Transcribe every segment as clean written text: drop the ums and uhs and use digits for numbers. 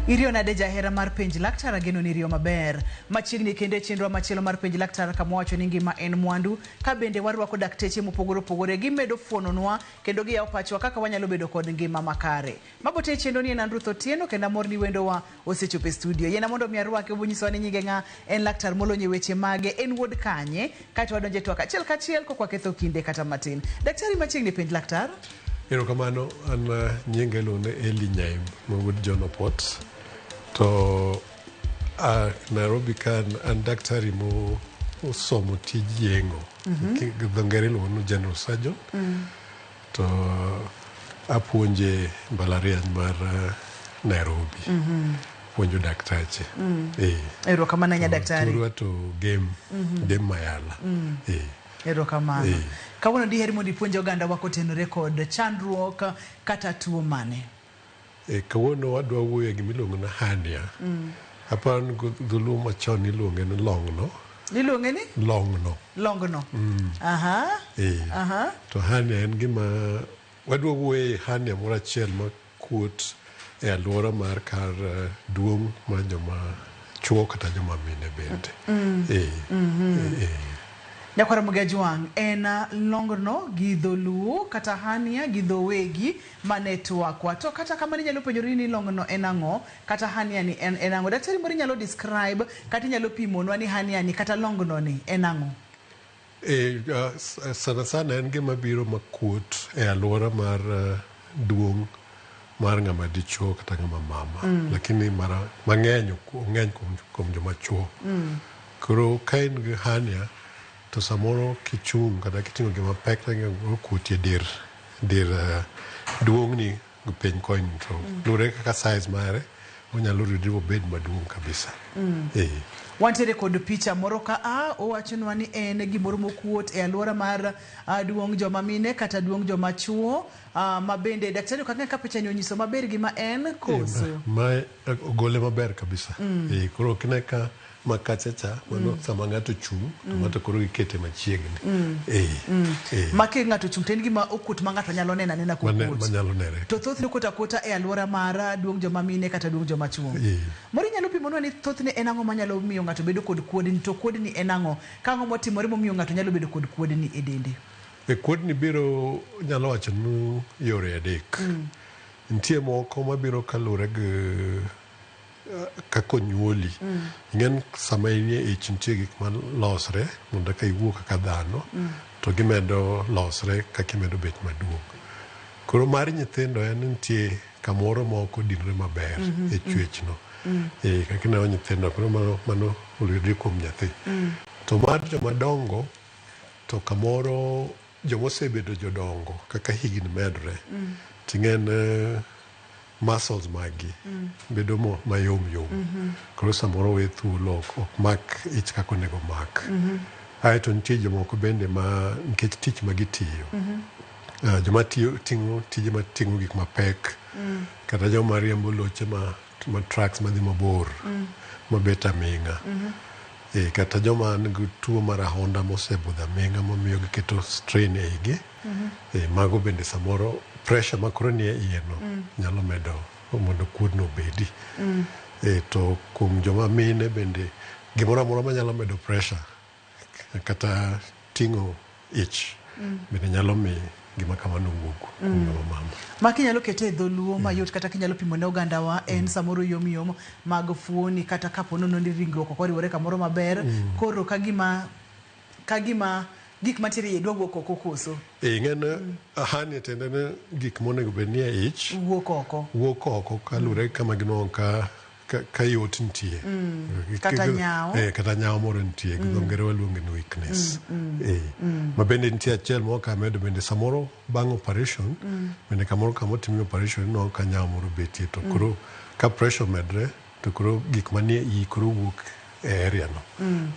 Iriyo nade jahera mar penj laktar ageno ni iriyo maber. Machiegni kendo e chenro machielo mar penj laktar kama wacho ni ngima en mwandu ka bende warwako dakteche mopogore opogore gimedo fuononwa kendo giyawo pachwa kaka wanyalo bedo kod ngima makare. Mago te e chenro ni en an Ruth Otieno kendo amor ni wendowa osechopo e studio. Yiena mondo mi arwake obonyisowa ni nyinge ng'a, en laktar molony e weche mage, en wuod kanye, kaeto wadonjo e twak achiel kachiel kok waketho kinde kata matin. Daktari machiegni e penj laktar. Erokamano, an nyinga iluongo ni Eli Nyaim, ma wuod John Opot. To a Nairobi ka an daktari mo osomo tij yeng'o. Gi dho ngere iluongo ni general surgeon. To apuonje mbalariany mar Nairobi. Puonjo daktache. Eh. Erokamano ahinya daktari. Thurwa to Gem, Gem Mayala. Eh. Erokamano. Eh. Kawuono diher mondo ipuonj ogandawa kotenore kod chandruok kata tuo mane? E, kawuono wadwa wuoyo e gima iluongo ni hernia. Aparo ni go dholuo machon iluonge ni long'no. Iluonge ni? Long'no. Long'no. Aha. Eh. Aha. To hernia en gima wadwa wuoyo e hernia moro achiel ma kuot e alwora mar kar duong' mar joma chuo kata joma mine bende. Eh. Eh. Nyakwar Ramogi Ajwang' en long'no gi dholuo kata hernia gi dhowegi mane twakwa. To kata kamano inyalo penjori ni long'no en ang'o kata hernia ni en, en ang'o. Daktari moro inyalo describe kata inyalo pimonwa ni hernia ni kata long'no ni en ang'o? E, sana sana en gima biro makuot e alwora mar duong' mar ng'ama dichuo kata ng'ama mama. Lakini mara mang'eny ong'eny kuom joma chuo. Koro ka in gi hernia to samoro kichung' kata kiting'o gima pek to okuoti e dir duong'ni gi piny koni to luwore kaka size mare onyalo ridre obed maduong' kabisa. Eh. Wantiere kod picha moro ka a owachonwa ni en gimoro mokuot e alwora mar duong' joma mine kata duong' joma chuo ma bende daktari ok ang'e ka picha ni onyiso maber gima en koso. Mae ogole maber kabisa. Eh, koro ok ine ka makacha cha mano sama ng'ato chung' to ng'ato koro gikete machiegni. Eh, eh. Ma ka ng'ato ochung' to en gima okuot ma ng'ato nyalo neno anena kokuot. Manyalo nere. To thothne okuot akuota e alwora mar duong' joma mine kata duong' joma chuo. Eh. Moro inyalo pimonwa ni thothne en ang'o manyalo miyo ng'ato bedo kod kuodni to kuodni en ang'o? Ka ang'o motimore momiyo ng'ato nyalo bedo kod kuodni e dende? E kuodni biro nyalo wacho nu yore adek. Nitie moko mabiro kaluwore gi kaka onyuoli. Ing'en sama inie ich nitie gik malosre mondo eka iwuo kaka dhano to gimedo losre kaka imedo bet maduong'. Koro mar nyithindo en nitie kamoro ma ok odinore maber e chwech no. Eh, kaka ineno nyithindo koro mano oludre kuom nyathi. To mar joma dongo to kamoro joma osebedo jodongo kaka higni medre ting'en muscles maggi bedo mayom yom. Koro samoro we thuolo ok mak ich kaka onego mak. Aeto nitie jomoko bende ma nikech tich ma gitiyo. Joma tiyo ting'o tije mating'o gik mapek kata joma riembo loche ma trucks madhi mabor mabet aming'a. Eh, kata joma nigi tuo mar ahonda mosebudho aming'a mamiyo giketo strain e igi. Eh, mago bende samoro pressure ma koro nie iye no nyalo medo mondo kuodno obedi. Eh, to kuom joma mine bende gimoro amora manyalo medo pressure kata ting'o ich bende nyalo mi gima kamano wuog kuom ng'ama mama. Ma kinyalo kete e dholuo mayot kata kinyalo pimo ne ogandawa en samoro yom yom mag fuoni kata kapo nono ni ringruok ok oriwore kamoro maber koro kagima gik mantiere iye dwa wuok oko koso. Eh, ing'en hernia tiende ni gik monego bed ni e ich wuok oko. Wuok oko kaluwore kama ginwang'o ka yot nitie. Kata nyawo. Eh, kata nyawo moro nitie. Gi dho ngere waluonge ni weakness. Eh. Ma bende nitie achiel moro kamedo bende samoro bang' operation bende kamoro kama otimie operation inwang'o ka nyawo moro betie to koro ka pressure omedre to koro gik manie iyi koro wuok e area no.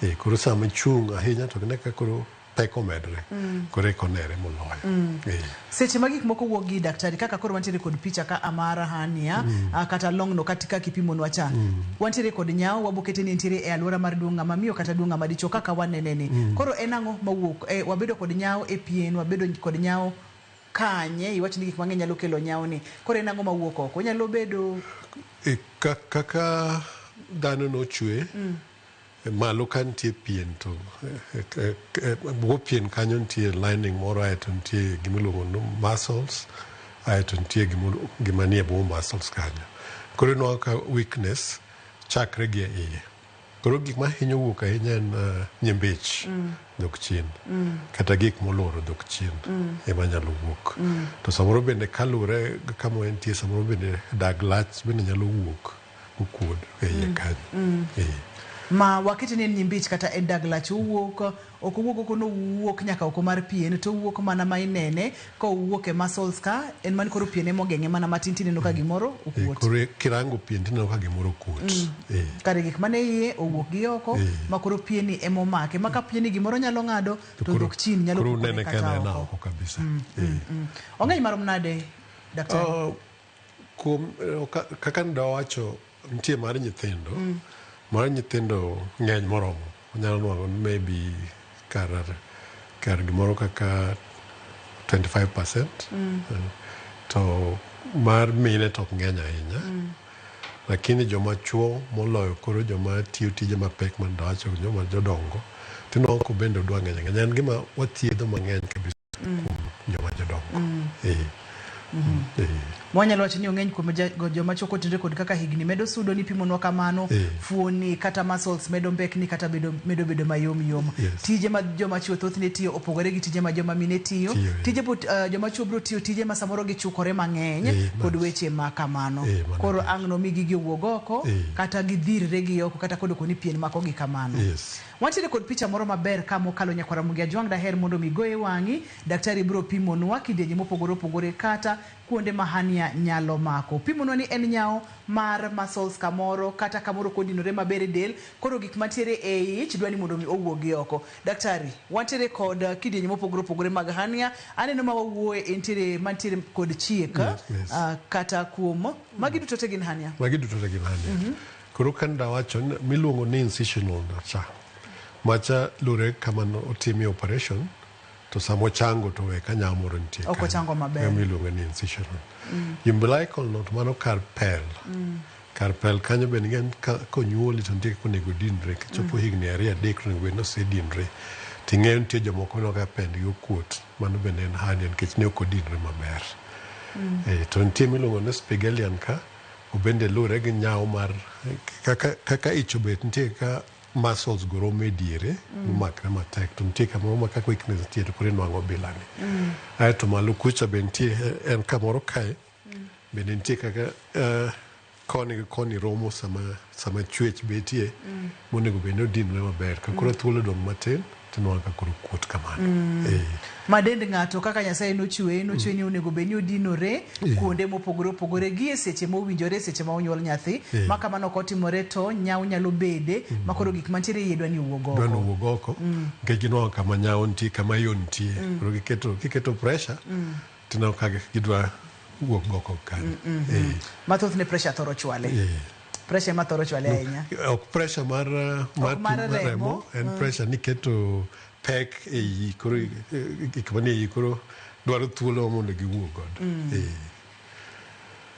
Eh, koro sama ichung' ahinya to gineno ka koro pek omedre. Koro eka onere moloyo. Eh. Seche ma gik moko wuok gi daktari kaka koro wantiere kod picha ka amara hernia kata long'no kata kaka ipimonwa cha. Wantiere kod nyawo wabokete ni entiere e alwora mar duong' ng'ama miyo kata duong' ng'ama dichuo kaka wanene ni. Koro en ang'o mawuok? Wabedo kod nyawo e pien, wabedo kod nyawo kanye? Iwacho ni gik mang'eny nyalo kelo nyawni. Koro en ang'o mawuok oko? Onyalo bedo Kaka dhano nochwe malo ka nitie pien to bwo pien kanyo nitie lining moro aeto nitie gimiluongo ni muscles aeto nitie gima nie bwo muscles kanyo. Koro inwang'o ka weakness chakre gi e iye. Koro gik mahinyo wuok ahinya en nyimbich dhok chien kata gik molworo dhok chien ema nyalo wuok. To samoro bende kaluwore gi kama entie samoro bende dag lach bende nyalo wuok mokuod e iye kanyo. Ma wakete ni en nyimbich kata en dag lach owuok, ok owuok oko nowuok nyaka oko mar pien to owuok mana ma inene ka owuok e muscles ka en mani koro pien ema ogeng'e mana matin tineno ka gimoro okuot. Koro kirango pien tineno ka gimoro okuot. Kare gik mane iye owuok gi oko ma koro pieni ema omake ma ka pieni gimoro nyalo ng'ado to dhok chien nyalo koro pukore unene kata ka en oko. Oko kabisa. Ong'eny marom nade daktari? Kuom kaka ndawacho nitie mar nyithindo. Mar nyithindo ng'eny moromo. Onyalo nwang'o ni maybe kar gimoro kaka 25%. To mar mine to ok ng'eny ahinya. Lakini joma chuo moloyo koro joma tiyo tije mapek mandawacho joma jodongo tinwang'o ko bende odwa ng'eny ahinya. En gima wathiedho mang'eny kabisa kuom joma jodongo. Wanyalo wacho ni ong'eny kuom joma chuo kotenore kod kaka higni medo sudo ni pimonwa kamano, fuoni kata muscles medo mbekni kata medo bedo mayom yom. Tije ma joma chuo thothne tiyo opogore gi tije ma joma mine tiyo. Tije joma chuo biro tiyo tije ma samoro gichukore mang'eny kod weche ma kamano. Koro ang' nomi gigi owuog oko kata gidhirre gi oko kata kod okoni pien makogi kamano. Wantiere kod picha moro maber ka mokalo nyakwara Ramogi Ajwang' daher mondo mi goye wang'i. Daktari biro pimonwa kidienje mopogore opogore kata kuonde ma hernia nyalo mako. Pimonwa ni en nyawo mar muscles kamoro kata kamoro kodinore maber e del, koro gik mantiere e ich dwa ni mondo mi owuog gi oko. Daktari, wantiere kod kidienje mopogore opogore mag hernia. Aneno ma wawuoye entiere mantiere kod chiek, kata kuom magi duto te gin hernia. Magi duto te gin hernia. Koro ka ndawacho miluongo ni incisional cha. Macha lure kama otimie operation to sama ochango to we ka nyawo moro nitie Ok ochango maber. Ema iluongo ni incisional. Umbilical knot mano kar pel. Kar pel kanyo bende ing'e ka konyuoli to nitie kaka onego odinre. Kichopo higni 2 3 to onego bed ni osedinre. Ting'eyo nitie jomoko ineno ka pendgi okuot. Mano bende en hernia nikech ne ok odinre maber. To nitie miluongo ni Spigelian ka obende luwore gi nyawo mar kaka ich obet nitie kaka muscles go romo e diere momakre matek to nitie kamoro ma kaka weakness nitie to koro inwang'o bilani. Aeto malo kucha be nitie en kamoro kae bende nitie kaka koni gi koni romo sama chwech betie monego bed ni odinre maber. Ka koro thuolo odong' matin tinwang'o ka koro kuot kamano. Ma dend ng'ato kaka Nyasaye nochweye, nochweye ni onego bed ni odinore kuonde mopogore opogore gi e seche mowinjore, seche ma onyuol nyathi. Ma kamano ok otimore to nyawo nyalo bede ma koro gik mantiere iye dwa ni owuog oko. Dwa ni owuog oko nikech ginwang'o kama nyawo nitie, kama yo nitie. Koro giketo pressure tineno ka gidwa wuok oko kanyo. Ma thothne pressure thoro chwale. Pressure ema thoro chwale ahinya. Ok pressure mar remo, en pressure ni keto pek e iyi, koro gik manie iyi koro dwaro thuolo mondo giwuog godo.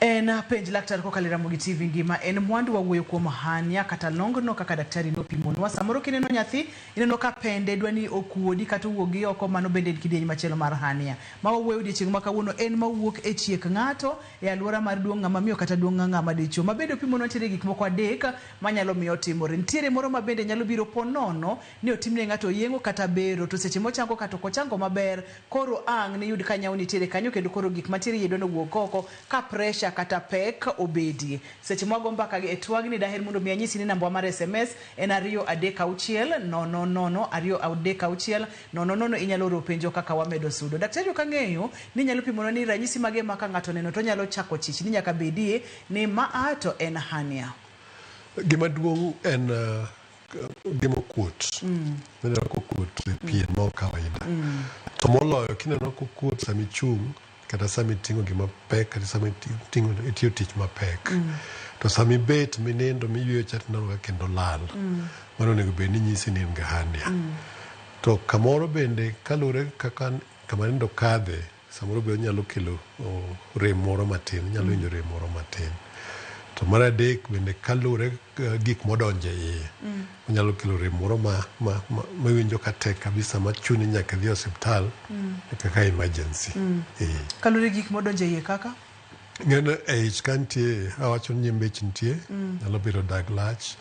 En penj laktar kokalo e Ramogi TV ngima en mwandu wawuoyo kuom hernia kata longno kaka daktari nopimonwa. Samoro kineno nyathi ineno ka pende dwa ni okuodi kata owuog gi oko, mano bende en kidieny machielo mar hernia. Ma wawuoyo odiechieng' ma kawuono en mawuok e chiek ng'ato e alwora mar duong' ng'ama miyo kata duong' ng'ama dichuo. Ma bende opimonwa nitiere gik moko 3 manyalo miyo otimore. Nitiere moro ma bende nyalo biro po nono ni otimne ng'ato yeng'o kata bero to seche mochango kata ok ochango maber koro ang' niyud ka nyawo nitiere kanyo kendo koro gik mantiere iye dwa ni owuog oko ka pressure kata pek obedie. Seche mwago mbaka e twagni daher mondo mi anyisi ni namba mar SMS en 2 3 6 0 0 2 3 6 0 0. Inyalo oro penjo kaka wamedo sudo. Daktari ok ang'eyo ni nyalo pimonwa ni ranyisi mage ma ka ng'ato oneno to onyalo chako chich ni nyaka bedie ni ma a to en hernia. Gima duong' en gima okuot. Ineno kokuot e pien ma ok kawaida. To moloyo kineno kokuot sama ichung' kata sama iting'o gima pek kata sama itiyo tich mapek. To sama ibet minindo miyweyo cha tineno ka kendo lal. Mano onego bed ni nyisi ni in gi hernia. To kamoro bende kaluwore kaka kama nindo kadhe. Samoro be onyalo kelo rem moro matin, inyalo winjo rem moro matin. To mar adek bende kaluwore gik modonjo e iye, onyalo kelo rem moro ma iwinjo ka tek kabisa, machuni nyaka idhi e osiptal kaka emergency. Kaluwore gi gik modonjo e iye kaka? Ng'eno e ich ka nitie, awacho ni nyimbi ich nitie, nyalo bedo dag lach,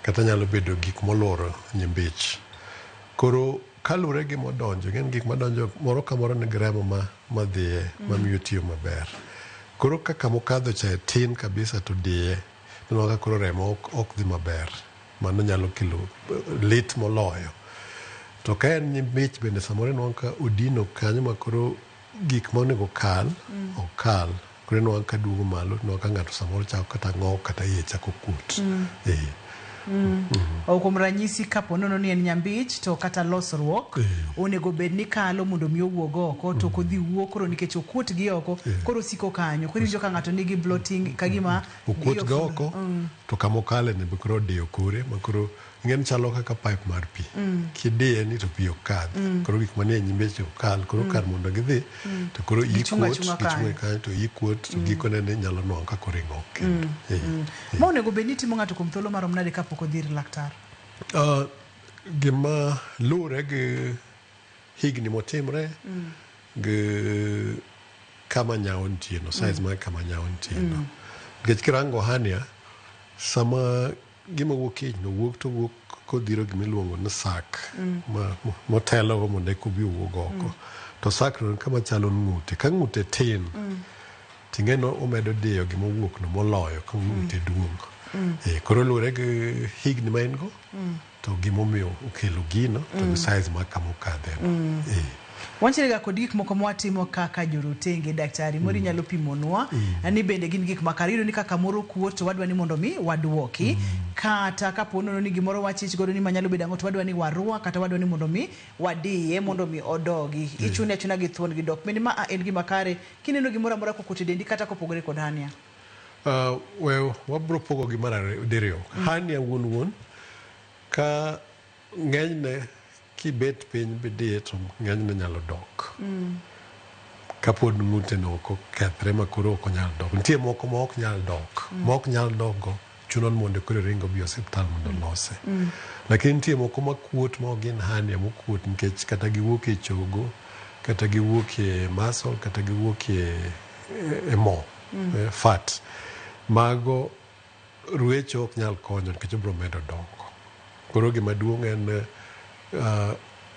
kata nyalo bedo gik moluoro nyimbi ich. Koro kaluwore gi modonjo, ing'e ni gik madonjo moro ka moro nigi remo ma madhiye mamiyo tiyo maber. Koro ka kamokadho cha tin kabisa to diye, ineno ka koro remo ok dhi maber. Mano nyalo kelo lit moloyo. To ka en nyimbi ich bende, samoro inwang'o ka odino kanyo ma koro gik monego kal ok kal. Koro inwang'o ka duogo malo, inwang'o ka ng'ato samoro chako kata ng'ok kata iye chako kuot. O kuom ranyisi, kapo nono ni en nyambich to kata losruok onego bed ni kalo mondo mi owuog oko, to ok odhi wuok koro nikech okuot gi oko, koro osiko kanyo, koro iwinjo ka ng'ato nigi bloating ka gima okuot iye ga ofundo. Oko to kamokale ni be koro odiyo kore ma koro ing'e ni chalo kaka pipe mar pi. Kidiye ni to pi ok kadh. Koro gik manie nyimbi ich ok kal. Koro kar mondo gidhi to koro iyi Gichung' kuot, achung'a gichung' kanyo. kanyo to iyi kuot, to gikone ne nyalo nwang'o ka koro ing'ok kendo. Ma onego bed ni timo ng'ato kuom thuolo marom nade kapok odhi ir laktar? Gima luwore gi higni motimre gi kama nyawo nitie no, size mar kama nyawo nitie no. Nikech kirango hernia, sama gima wuok e ich no wuok, to wuok kodhiro gimiluongo ni sac motelogo mondo eka obi owuog oko. To sac no en kama chalo ng'ute. Ka ng'ute tin, ting'e no omedo diyo gima owuok no moloyo ka ng'ute duong'. Koro luwore gi higni ma in go, to gimomiyo okelo gino, to gi size mar kama okadhe no. Wantiere ga kod gik moko mwatimo kaka jorotenge. Daktari moro inyalo pimonwa ni bende gin gik makare. Iyudo ni kaka moro kuot to wadwa ni mondo mi waduoki, kata kapo nono ni gimoro wachich godo ni manyalo bedo ang'o, to wadwa ni warwak, kata wadwa ni mondo mi wadiye mondo mi odogi, ichune achuna gi thuon gi dok. Bende ma en gima kare kineno gimoro amora kokuot e dendi kata kopogore kod hernia? We wabro pogo gi mar diriyo. Hernia wuon wuon ka ng'enyne kibet piny bidiye to ng'enyne nyalo dok. Kapod ng'ute no ok okethre ma koro ok onyal dok. Nitie moko ma ok nyal dok. Ma ok nyal dok go chuno ni mondo koro iring obi e osiptal mondo olose. Lakini nitie moko makuot ma ok gin hernia, mokuot nikech kata giwuok e chogo, kata giwuok e muscle, kata giwuok e mo, fat. Mago ruecho ok nyal konyo nikech obiro medo dongo. Koro gima duong' en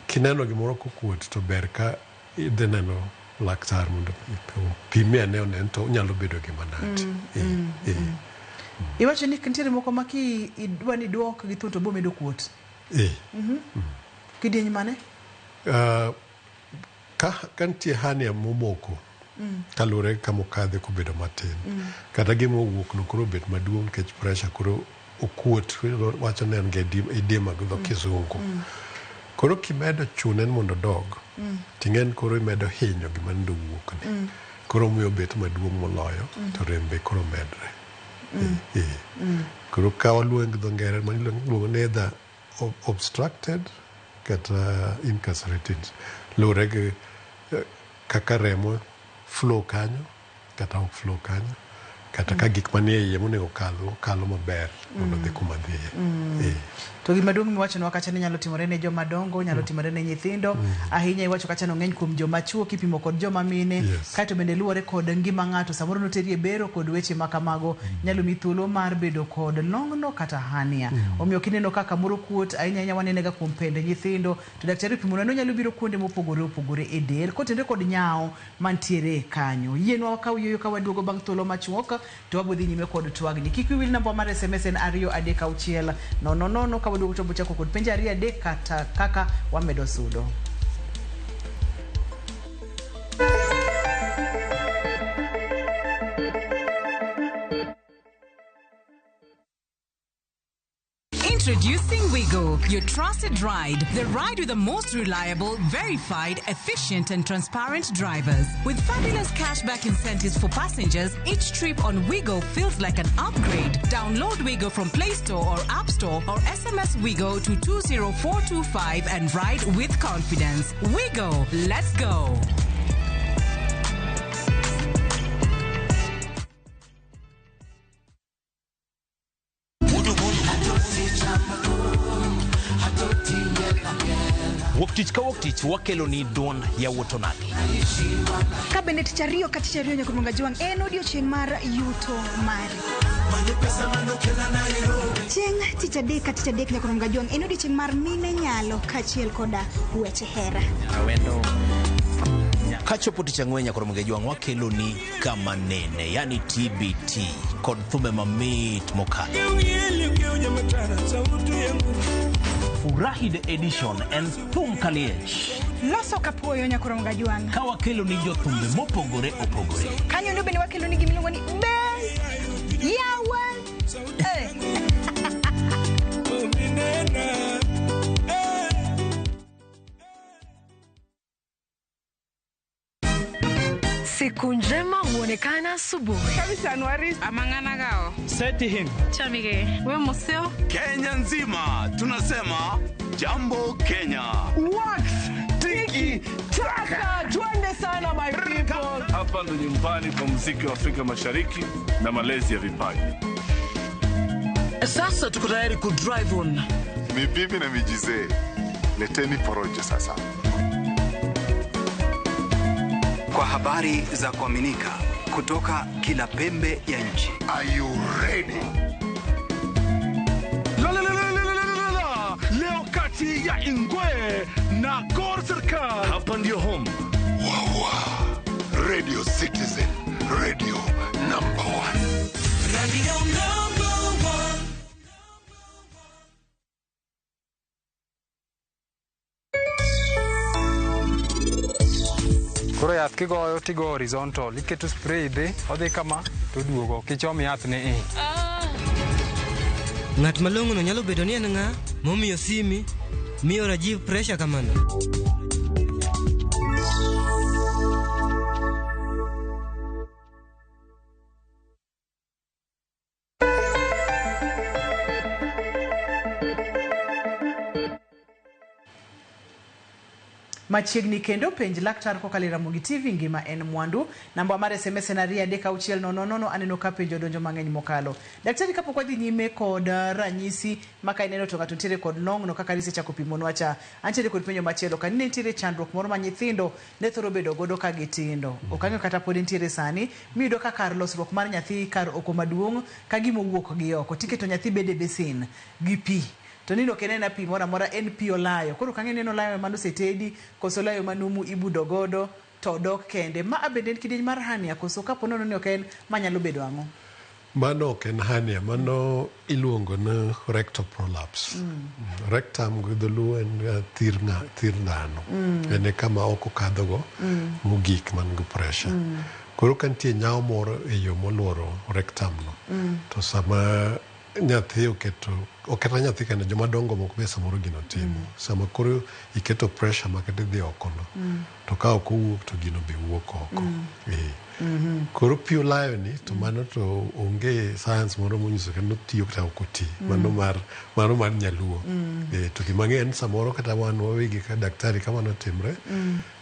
kineno gimoro kokuot to ber ka idhi neno laktar mondo opimi ane one to onyalo bedo gima nade. Iwacho ni nitiere moko ma ki idwa ni duok gi thuon to bo medo kuot. Kidieny mane? Ka nitie hernia momoko kaluwore gi kama okadhe kobedo matin, kata gima owuok no koro obet maduong' nikech pressure, koro okuot, wacho ni en gi edema gi dho kizungu. Koro kimedo chune ni mondo odog, ting'e ni koro imedo hinyo gima nende owuok ni. Koro omiyo obet maduong' moloyo to rem be koro medre. Koro ka waluonge gi dho ngere, mano iluongo ni either obstructed kata incarcerated. Luwore gi kaka remo flow kanyo kata ok flow kanyo, kata ka gik manie iye monego kal kalo maber mondo odhi kuma dhiye. To gima duong' miwachonwa kacha ni nyalo timore ne joma dongo, nyalo timore ne nyithindo. Ahinya iwacho kacha ni ong'eny kuom joma chuo kipimo kod joma mine. Kaeto bende luwore kod ngima ng'ato. Samoro noteri e bero kod weche ma kamago nyalo mi thuolo mar bedo kod long'no kata hernia. Omiyo kineno ka kamoro kuot, ahinya ahinya wanene ga kuom pende nyithindo. To daktari opimonwa ni onyalo biro kuonde mopogore opogore e del kotenore kod nyawo mantiere kanyo. Yienwa wakaw yueyo, ka waduogo bang' thuolo machuok to wabiro dhi nyime kod twagni. Kik wiyi wil, namba mar SMS en 23600. Ka waduogo to wabochako kod penjo ariyo adek kata kaka wamedo sudo. Introducing Wigo, your trusted ride. The ride with the most reliable, verified, efficient, and transparent drivers. With fabulous cashback incentives for passengers, each trip on Wigo feels like an upgrade. Download Wigo from Play Store or App Store or SMS Wigo to 20425 and ride with confidence. Wigo, let's go. Wuok tich ka wuok tich wakelo ni duond yawuot onagi. Ka bende tich ariyo ka tich ariyo nyaka Ruonga Jwang' en odiochieng' mar yuto mari. Chieng' tich adek ka tich adek nyaka Ruonga Jwang' en odiochieng' mar mine nyalo kaachiel koda weche hera. Kachopo tich ang'wen nyaka Ruonga Jwang' wakelo ni kama nene, yani TBT kod thumbe mamit mokalo. Furahi the edition en thum kaliech. Loso kapuoyo nyaka Ruonga Jwang'. Ka wakelo ni jothumbe mopogore opogore. Kanyo endo bende wakelo ni gimiluongo ni Best Yawa. Eh. Siku njema huonekana asubuhi. Kenya nzima tunasema jambo Kenya. Wax tiki taka, twende sana my people. Hapa ndo nyumbani kwa muziki wa Afrika Mashariki na malezi ya vipaji. Sasa tuko tayari ku drive on. Mibibi na mijizee, leteni porojo sasa. Kwa habari za kuaminika kutoka kila pembe ya nchi. Are you ready? La, la, la, la, la, la, la, la. Leo kati ya Ingwe na Gor Serikal. Hapa ndio home. Wawa. Radio Citizen, radio number one. Radio number one. Koro yath kigoyo tigo horizontal, iketo spray dhi, odhi kama to duogo, ok ichom yath ni i. Ng'at malong'ono nyalo bedo ni en ng'a momiyo simi miyo Rajiv pressure kamano. Machiegni kendo penj laktar kokalo e Ramogi TV ngima en mwandu. Namba mar SMS en 23600 aneno ka penjo odonjo mang'eny mokalo. Daktari, kapok wadhi nyime kod ranyisi ma ka ineno to ng'ato nitiere kod nong'no kaka nisechako pimonwa cha. Antiere kod penjo machielo ka ne nitiere chandruok moro ma nyithindo ne thoro bedo godo ka gitindo. Ok ang'eyo kata pod nitiere sani miyudo ka kar losruok mar nyathi kar oko maduong' ka gima owuok gi oko tiketo nyathi bede besen gi pi. To nino ok en pi moro amora, en pi olayo. Koro ka ang'e ni en olayo mano osetedi koso olayo manumu ibudo godo to dok kende. Ma bende en kidieny mar hernia koso kapo nono ni ok en manyalo bedo ang'o? Mano ok en hernia, mano iluongo ni rectal prolapse. Rectum gi dholuo en thir dhano. En e kama ok okadhogo mogik man gi pressure. Koro ka nitie nyawo moro e yo moluoro rectum no, to sama nyathi oketo, ok kata nyathi kende, joma dongo moko be samoro gino timo. Sama koro iketo pressure ma kata idhi oko no, to ka ok owuok to gino be wuok oko. Koro pi olayo ni to mano to onge science moro monyiso kendo tiyo kata ok oti. Mano mar nyaluo. To gima ng'e en samoro kata wan wawegi ka daktari ka mano timre,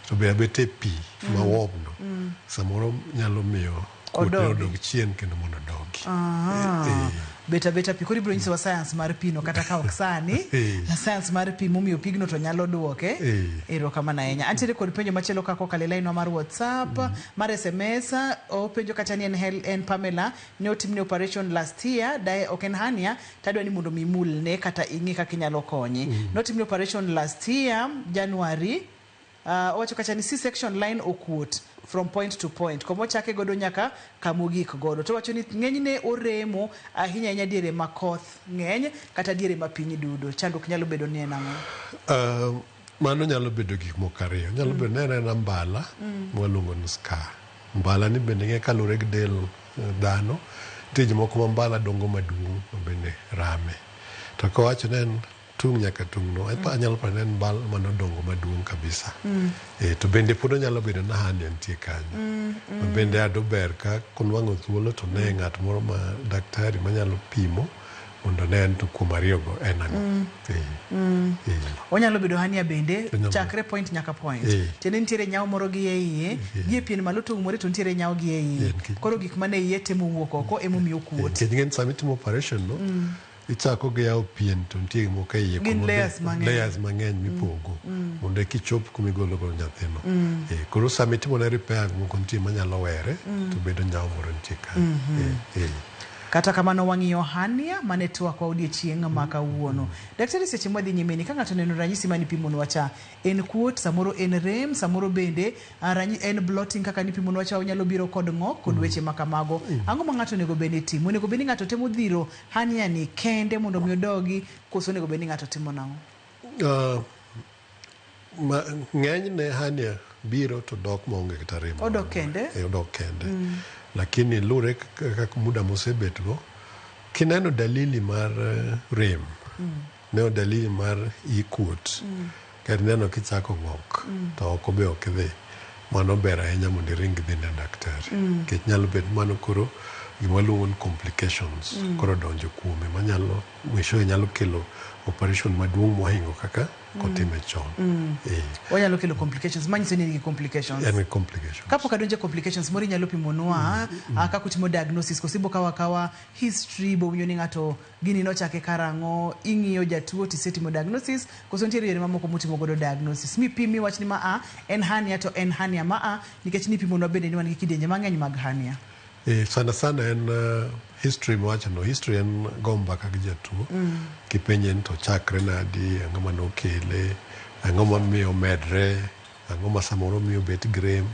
to be abete pi ma warm no, samoro nyalo miyo kuot odog chien kendo mondo odogi. Beta beta pi koro ibiro nyisowa science mar pi no kata ka ok sani. Science mar pi momiyo pigno to nyalo duoke. Erokamano ahinya. Antiere kod penjo machielo ka kokalo e line wa mar WhatsApp, mar SMS, openjo kacha ni en Pamela, ne otimne operation last year, dae ok en hernia, tadwa ni mondo mi imulne kata ing'i kaka inyalo konye. Notimne operation last year, January. Owacho kacha ni C-section line okuot from point to point. Komochake godo nyaka kamogik godo. To wacho ni ng'enyne oremo ahinya ahinya diere ma koth ng'eny kata diere ma piny dudo. Chandruok nyalo bedo ni en ang'o? Mano nyalo bedo gik moko ariyo. Nyalo bedo ni en mbala mwaluongo ni scar. Mbala ni bende ng'e kaluwore gi del dhano. Nitie jomoko ma mbala dongo maduong' ma bende rame. To kowacho ni en tung' nyaka tung' no, anyalo paro ni en mbala manodongo maduong' kabisa. To bende pod onyalo bedo ni hernia nitie kanyo. Ma bende ado ber ka konwang'o thuolo to ne ng'at moro ma daktari manyalo pimo mondo ne en to kuom ariyogo en ang'o. Onyalo bedo hernia bende chakre point nyaka point. Tiende nitiere nyawo moro gi e iye, gi e pien malo to umore to nitiere nyawo gi e iye. Koro gik mane iye temo wuok oko emomiyo okuot. Nikech ing'e ni sama itimo operation no, Ichako gi yawo pien to nitie moko e iye Gin kuma be- layers mang'eny. layers mang'eny mipogo mondo eka ichop kuma igolo godo nyathino. Koro sama itimo ne repair moko nitie manyalo were to bedo nyawo moro nitie kanyo. Kata kamano wang'iyo hernia mane twakwa odiechieng' ma kawuono. Daktari seche mwadhi nyime ni ka ng'ato oneno ranyisi mane ipimonwa cha, en kuot, samoro en rem, samoro bende en bloating kaka nipimonwa cha, onyalo biro kod ng'ok kod weche ma kamago. Ang'o ma ng'ato onego bed ni timo? Onego bed ni ng'ato temo dhiro hernia ni kende mondo mi odogi, koso onego bed ni ng'ato timo nang'o? Ng'enyne hernia biro to dok maonge kata rem. Odok kende? Odok kende. Lakini lure kaka muda mosebetgo, kineno dalili mar rem, neno dalili mar ii kuot, kata ineno kichako ng'ok, to oko be ok idhi, mano ber ahinya mondo iring idhi ne daktari. Nikech nyalo bet mano koro gima waluongo ni complications koro donjo kuome manyalo mwishowe nyalo kelo operation maduong' mohingo kaka kotime chon. Onyalo kelo complications, manyiso ni en gi complications. En gi complications. Kapok adonjo e complications, moro inyalo pimonwa kaka utimo diagnosis, koso ibo kawo akawa history, bo winjo ni ng'ato gini nochake karang'o, ing'iyo jatuo tisetimo diagnosis, koso nitiere yore mamoko mutimo godo diagnosis. Mipim miwach ni ma a en hernia to en hernia ma a, nikech nipimonwa bende ni wan gi kidienje mang'eny mag hernia. Sana sana en history miwachono. History en go mbaka gi jatuo. Kipenje ni to chakre nadi, ang'o manokele, ang'o mamiyo omedre, ang'o ma samoro miyo obet gi rem.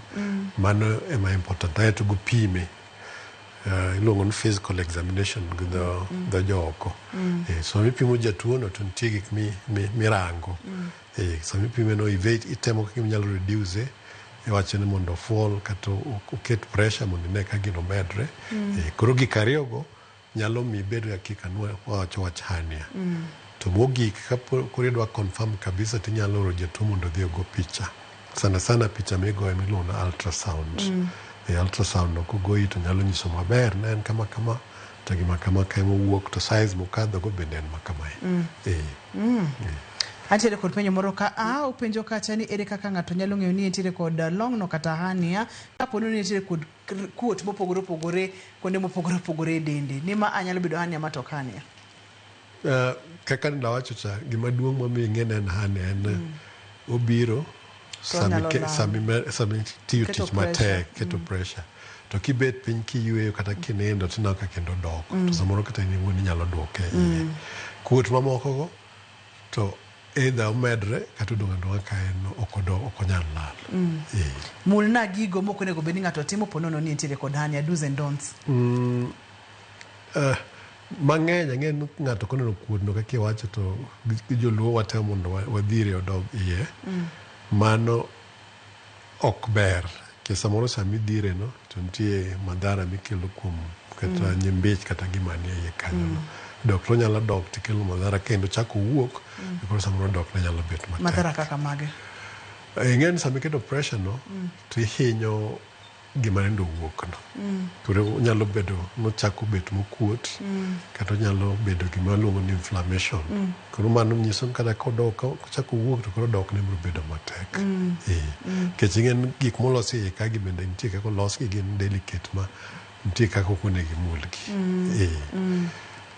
Mano ema important. Aeto go pime. Iluongo ni physical examination gi dho jooko. Sama ipimo jatuo no to nitie gik mirango. Sama ipime no itemo kaka inyalo reduce, iwacho ni mondo fall kata oket pressure mondo ine ka gino medre. Koro gik ariyogo nyalo miyo ibed gi hakika ni wawacho wach hernia. To mogik ka koro idwa confirm kabisa tinyalo oro jatuo mondo odhi ogo picha. Sana sana picha migoyo miluongo ni ultrasound. Ultrasound no kogoyi to nyalo nyiso maber ne en kama kama to gima kama ka ema owuok to size mokadho go bende en ma kamae. Antiere kod penjo moro ka a openjo kacha ni ere kaka ng'ato nyalo ng'eyo ni entiere kod long'no kata hernia kapo ni entiere kod kuot mopogore opogore kuonde mopogore opogore e dende ni ma a nyalo bedo hernia ma to ok hernia. Kaka nawacho cha, gima duong' momiyo ing'e ni en hernia en obiro sama itiyo tich matek, keto pressure. To kibet piny kiyweyo kata kinindo tineno ka kendo dok. To samoro kata in iwuon inyalo duoke iye. Kuot mamoko go to either omedre kata odong' adong'a ka en ok onyal lal. Mulna gigo mok onego bed ni ng'ato timo po nono ni entiere kod hernia, do's and don'ts. Mang'eny ang'e ni ng'ato koneno kuotno kaka iwacho to gi joluo watemo mondo wadhire odog iye. Mano ok ber. Nikech samoro sama idhire no to nitie madhara mikelo kuom kata nyimbich kata gima nie iye kanyo no. Dok to onyalo dok tikelo madhara kendo chako wuok, koro samoro dok ne nyalo bet matek. Madhara kaka mage? Ing'e ni sama iketo pressure no to ihinyo gima nende owuok no. Koro onyalo bedo nochako bet mokuot kata onyalo bedo gima waluongo ni inflammation. Koro mano nyiso ni kata kodok kochako wuok to koro dok ne biro bedo matek. Nikech ing'e ni gik molos e iye ka gi bende nitie kaka olosgi gin delicate ma nitie kaka ok onego imulgi.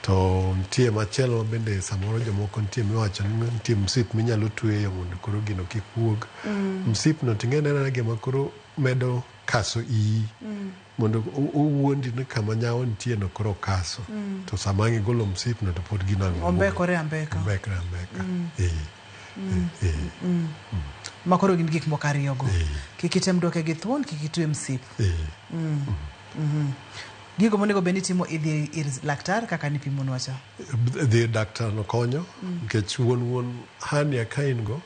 To nitie machielo bende samoro jomoko nitie miwacho ni nitie msip minyalo tweyo mondo koro gino kik wuog. Msip no ting'e ni en gima koro medo kaso iyi mondo owuondi ni kama nyawo nitie no koro kaso. To sama ang' igolo msip no to pod gino ang' Ombekore ambeka. Ombekore ambeka. Ma koro gin gik moko ariyogo. Kik item duoke gi thuon, kik itwe msip. Gigo monego bed ni itimo idhi ir laktar kaka nipimonwa cha. Dhi daktar no konyo nikech wuon hernia ka in go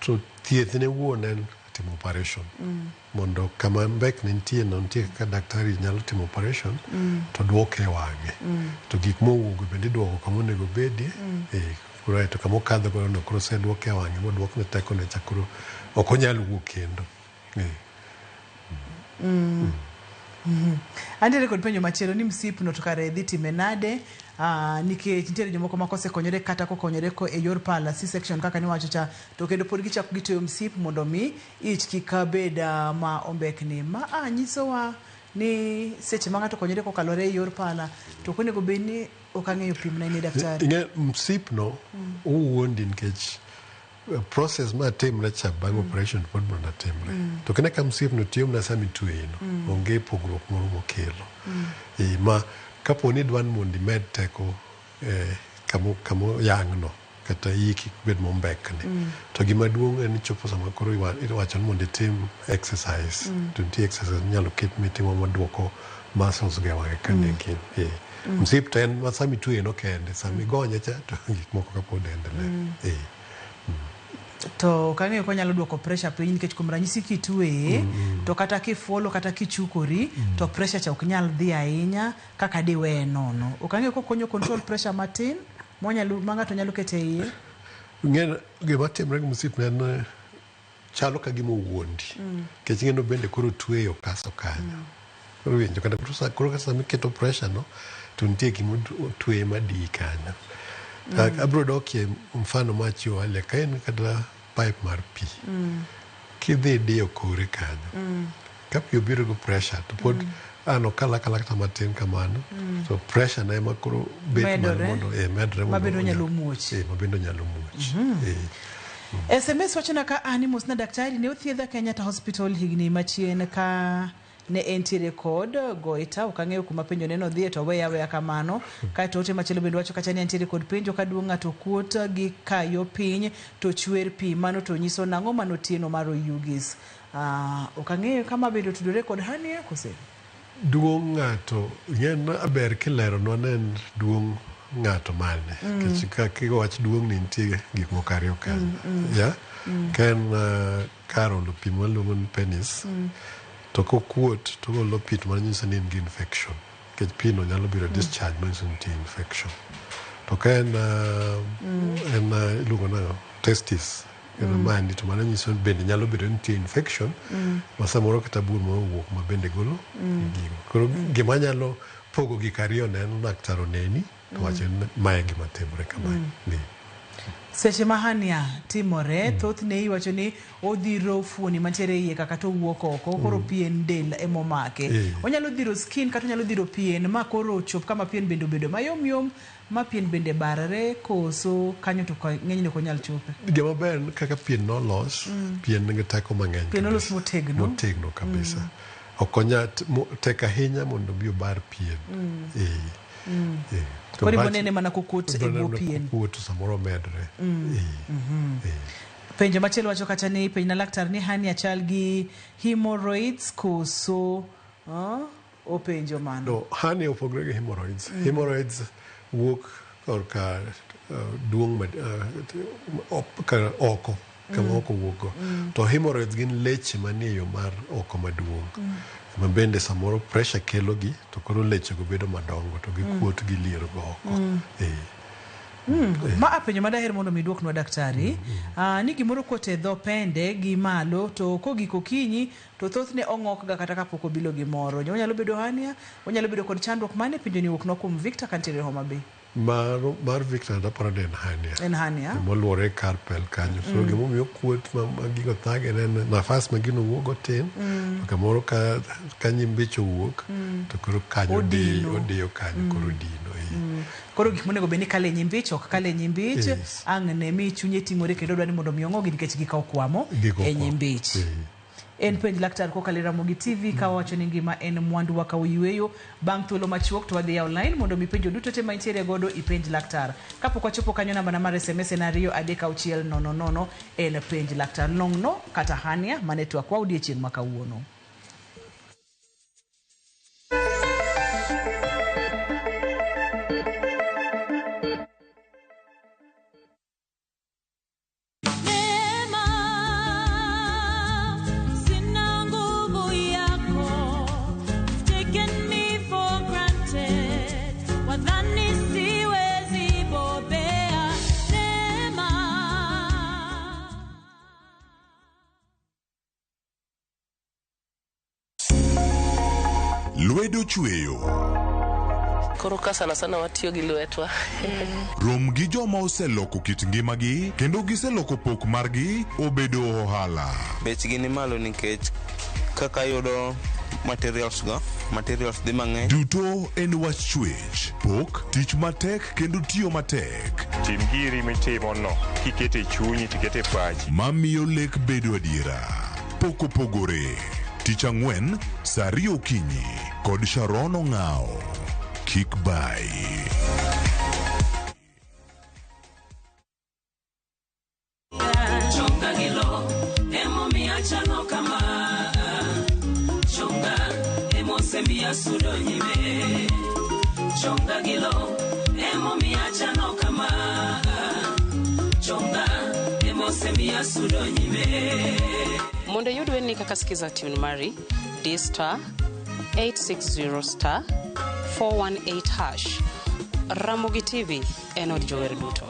to thieth ne wuon en timo operation. Mondo kama mbekni nitie no nitie kaka daktari nyalo timo operation to duoke e wang'e. To gik mowuok bende iduoko kama onego bedie. Koro to kama okadho godo no koro oseduoke e wang'e moduokne tekone cha koro ok onyal wuok kendo. Antiere kod penjo machielo ni msip no to kare dhi time nade? Nikech nitiere jomoko ma kosekonyore kata kokonyore ko e yor pala C-section kaka niwacho cha to kendo pod gichako gitweyo msip mondo mi ich kik bed ma ombekni. Ma a nyisowa ni seche ma ng'ato konyore kokalore e yor pala to ok onego bed ni ok ang'eyo pimna ni daktari. Ing'e msip no owuondi nikech process ma timre cha bang' operation pod mondo timre. To kine ka msip no tiyo mana sama itweyi no, onge pogruok moro mokelo. Ma kapo ni idwa ni mondo imed teko kamo yang' no kata iyi kik bed mombekni. To gima duong' en ni chopo sama koro iwacho ni mondo itim exercise. To nitie exercise minyalo ket mitimo maduoko muscles go e wang'e ka ne gin. Msip to en ma sama itweyo no kende, sama igonye cha to gik moko ka pod endelea. To ok ang'eyo konyalo duoko pressure piny nikech kuom ranyisi kitweye to kata kifuolo kata kichukori to pressure cha ok nyal dhi ahinya kaka diweye nono. Ok ang'eyo kokonyo control pressure matin monyalo ma ng'ato nyalo keto e iye. Ing'e gima timre gi msip en chalo ka gima owuondi. Nikech ing'e ni bende koro tweyo kaso kanyo. Koro winjo kata koro ka sama iketo pressure no to nitie gima otweye madiyi kanyo. Abiro dokie mfano machiwo earlier ka en kata pipe mar pi. Kidhi diyo kore kanyo. Ka pi obiro gi pressure to pod an okal akala kata matin kamano. To pressure na ema koro bet malo mondo medre mondo mabende onyalo muoch. Mabende onyalo muoch. SMS wachona ka an mosna daktari ne othiedha Kenyatta Hospital higni machien ka ne entiere kod goita. Ok ang'eyo kuma penjo neno odhiye to weya aweya kamano. Kaeto ote machielo bende wacho kacha ni entiere kod penjo ka duong' ng'ato kuot gi kayo piny to chwer pi mano to nyiso nang'o mano tieno mar oyugis. Ok ang'eyo kama bende otudore kod hernia kose? Duong' ng'ato ing'e ber kileronwa ne en duong' ng'ato mane. Nikech ka kiwach duong' ni nitie gik moko ariyo kanyo. Ka en kar olo pi mwaluongo ni penis, to kokuot to ogolo pi to mano nyiso ni en gi infection. Nikech pi no nyalo bedo discharge manyiso ni nitie infection. To ka en en iluongo nang'o testis kendo mandi to mano nyiso ni bende nyalo bedo ni nitie infection ma samoro kata bur moro owuok ma bende golo gigo. Koro gima nyalo pogo gik ariyo no en laktar oneni to wacho ni mae gima timore kamae. Seche ma hernia timore, thothne iwacho ni odhiro fuoni mantiere iye kaka to owuok oko, koro pien del emomake. Onyalo dhiro skin kata onyalo dhiro pien ma koro chop kama pien bende obedo mayom yom ma pien bende barre koso kanyo to ng'enyne ok onyal chope. Gima ber en kaka pien nolos, pien nigi teko mang'eny. Pien olos motegno. Motegno kabisa. Ok onyal tek ahinya mondo obi obar pien. Koro ibonene mana kokuot e bwo pien. Kokuot to samoro medre. Penjo machielo wacho kacha ni penj na laktar ni hernia chal gi hemorrhoids koso openjo mano. No, hernia opogore gi hemorrhoids. Hemorrhoids wuok korka duong' oko kama oko wuok go. To hemorrhoids gin leche manie yo mar oko maduong'. Ma bende samoro pressure kelo gi to koro leche go bedo madongo to gikuot gi liero go oko. Ma apenjo madaher mondo mi duoknwa daktari. Ni gimoro kuot e dho pende gi malo to kogik okinyi to thothne ong'ok ga kata kapok obilo gimoro. Onyalo bedo hernia, onyalo bedo kod chandruok mane? Penjo ni wuoknwa kuom Victor kantiere Homa Bay. Mar Victor aparo ni en hernia. En hernia. Moluore carpel kanyo. So gimomiyo kuot ma gigo thage en nafas ma gino wuok go tin. To kamoro ka nyimbich owuok to koro kanyo odiyo kanyo koro dino. Koro gik monego bed ni kale nyimbich ok kale nyimbich. Ang' ne mi chunye ting'ore kendo dwa ni mondo mi ong'ogi nikech gika okwamo e nyimbich. En penj laktar kokalo e Ramogi TV ka wawacho ni ngima en mwandu wa ka oyweyo. Bang' thuolo machuok to wadhi yawo line mondo mi penjo duto te mantiere godo ipenj laktar. Kapok wachopo kanyo namba na mar SMS en 2 3 6 0 0 en penj laktar long'no kata hernia mane twak wa odiechieng' ma kawuono. Lwedo chweyo. Koro ka sana sana watiyo gi lwetwa. Rom gi joma oseloko kit ngimagi kendo giseloko pok margi obedo ohala. Bechgi ni malo nikech kaka ayudo materials go, materials dhi mang'eny. Duto en wach chwech, pok, tich matek kendo tiyo matek. Tim giri mitimo no kikete chunyi tikete pachi. Mamiyo lek bedo adiera. Pok opogore. Tich ang'wen, saa ariyo okinyi kod Sharon Ong'ao. Kik bayi. Chonga gi lo emomiyo achalo kama chonga emosemiya sudo nyime chonga gi lo emomiyo achalo kama chonga emosemiya sudo nyime. Mondo iyud wendni kaka Skiza tune mari, di star 860 star 418 hash. Ramogi TV en od jower duto.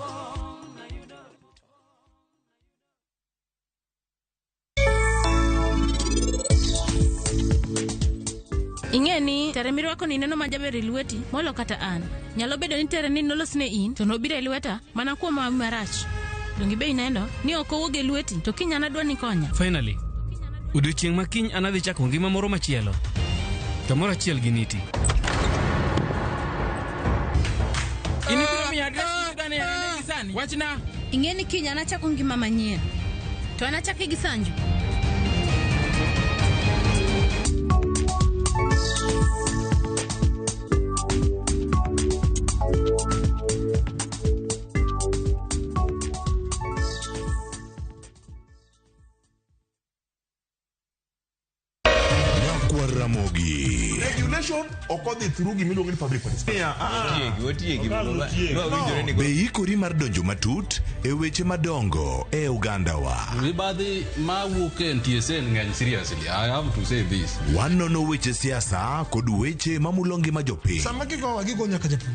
Ing'e ni tere mirwako ni neno majaber e lweti molo kata an. Nyalo bedo ni tere ni nolosne in to nobiro e lweta mana kuom hawi marach. Donge be ineno ni ok owuog e lweti to kiny an adwa ni konya. Finally, odiochieng' ma kiny anadhi chako ngima moro machielo. Kamoro achiel gi Niti. In ibiro miya address midwa ni anene gi sani? Wachna. Ing'e ni kiny anachako ngima manyien. To anachake gi Sanju. Nyakwar Ramogi. Regulation ok odhi through gimiluongo ni public participation. Otiegi, Be ikori mar donjo matut e weche madongo e ogandawa? Mibadhi mawuok e NTSA ng'eny seriously. I have to say this. Wanono weche siasa kod weche mamulo ngima jopiny. Sama gigowa gigo nyaka japur.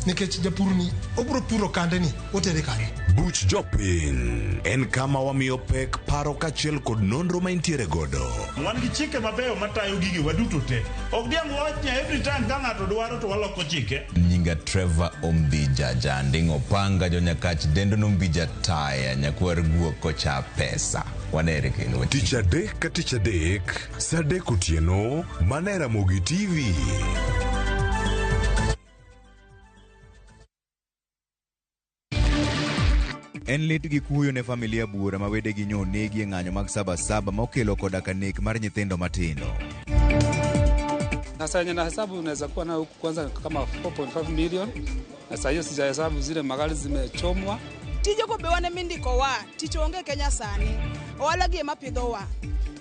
Nikech japur ni obiro puro kande ni otere kanye. Buch jopiny en kama wamiyo pek paro kaachiel kod nonro ma intiere godo. Wan gi chike mabeyo matayo gigi waduto te. Ok diang' wach ni every time ka ng'ato dwaro to waloko chike. Nyinga Trevor Ombija Janding Opanga jonyakach dendo nombija taya nyakwar guok kocha pesa. Wanere kendo. Tich adek ka tich adek, saa adek otieno, mana e Ramogi TV. En lit gi kuyo ne familia buora ma wedegi nyo onegi e ng'anyo mag Sabasaba ma okelo koda ka nek mar nyithindo matindo. Na saa yenye nahesabu unaweza kuwa nayo huku kwanza kama 4.5 million, na saa hiyo sijahesabu zile magari zimechomwa. Tije go be wan emindikowa, tich onge Kenya sani. Ohala gi ema pidhowa.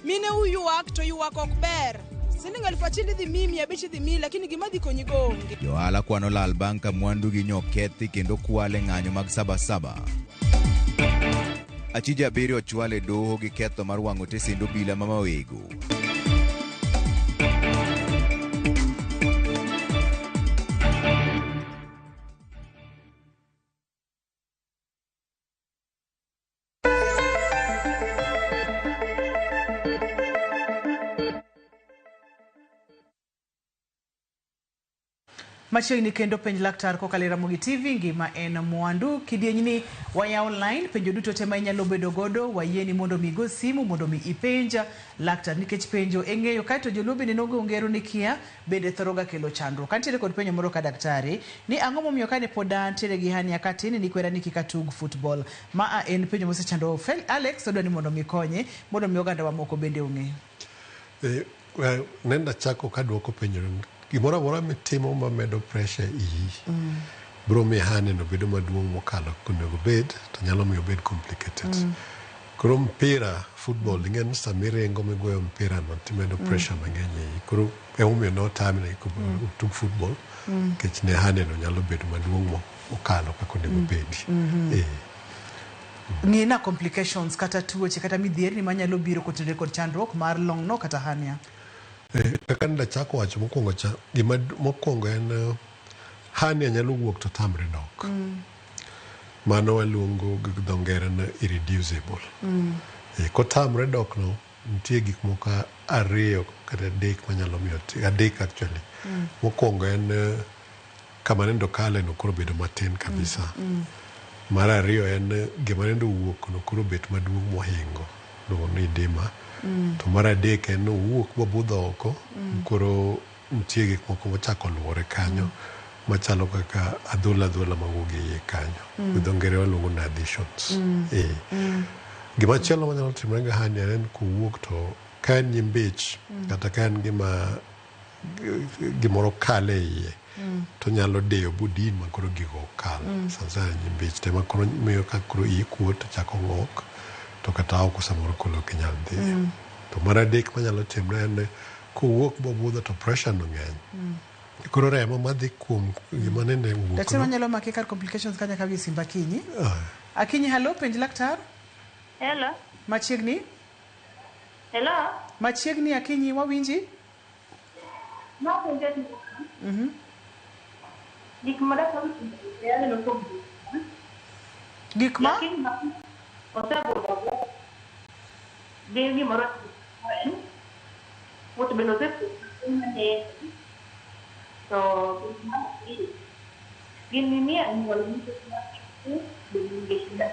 Mine uywak to ywak ok ber. Siling 1000 idhi miyi, 500 idhi miyi, lakini gima dhi konyi go onge. Johala kwano lal bang' ka mwandugi nyo kethi kendo kwal e ng'anyo mag Sabasaba. Achije abiriyo ochwal e doho gi ketho mar wang'o tesend obila ma Mawego. Machiegni kendo penj laktar kokalo e Ramogi TV, ngima en mwandu. Kidienyni wayawo line, penjo duto te ma inyalo bedo godo, wayieni mondo mi igo simu mondo mi ipenj laktar nikech penjo e ng'eyo. Kaeto joluo bende nogo ngero ni kia bende thoro ga kelo chandruok. Kantiere kod penjo moro ka daktari ni ang'o momiyo kane pod antiere gi hernia katin ni kwera ni kik atug football. Ma en penjo mosechando Alex, odwa ni mondo mi konye mondo mi oganda wa moko bende ong'e. Nenda chako kaduoko penjo. Gimoro amora mitimo mamedo pressure iyi biro miyo hernia no bedo maduong' mokalo onego bed to nyalo miyo obed complicated. Koro mpira football ing'e ni sama iringo migweyo mpira no timedo pressure mang'eny e iyi. Koro emomiyo notame ni kik otug football nikech ne hernia no nyalo bedo maduong' mokalo kaka onego bedi. Ng'i na complications kata tuoche kata midhierni manyalo biro kotenore kod chandruok mar long'no kata hernia. Kaka ndachako wacho mokwongo cha, gima mokwongo en hernia nyalo wuok to tamre dok. Mano waluongo gi dho ngere ni irreducible. Kotamre dok no, nitie gik moko ariyo kata adek manyalo miyo, adek actually. Mokwongo en kama nendo kale no koro bedo matin kabisa. Mar ariyo en gima nendo wuok no koro bet maduong' mohingo. iluongo ni edema. To mar adek en ni owuok mobudho oko, koro nitie gik moko mochako luore kanyo machalo kaka adhola adhola mawuok e iye kanyo. Gi dho ngere waluongo ni adhesions. Eh. Gima chielo manyalo timore gi hernia en kowuok to ka en nyimbich kata ka en gima gimoro kalo e iye to nyalo deyo bodin ma koro gigo ok kal. Sana sana nyimbich to ema koro miyo ka koro iyi kuot to chako ng'ok to kata oko samoro koro ok inyal dhiye. To mar adek manyalo timre en ni kowuok bobudho to pressure no ng'eny. Koro remo madhi kuom gima nende owuok Daktari no. wanyalo make kar complications ka nyaka wi simba Akinyi. Ah. Akinyi hallo penj laktar. Hello. Machiegni. Hello. Machiegni Akinyi wawinji. Napenjo ni gik ma daktari aneno kuom Gik ma? Lakini osebudho gi gimoro wuoth bende osebudho to gini ni anyuola nikech shida.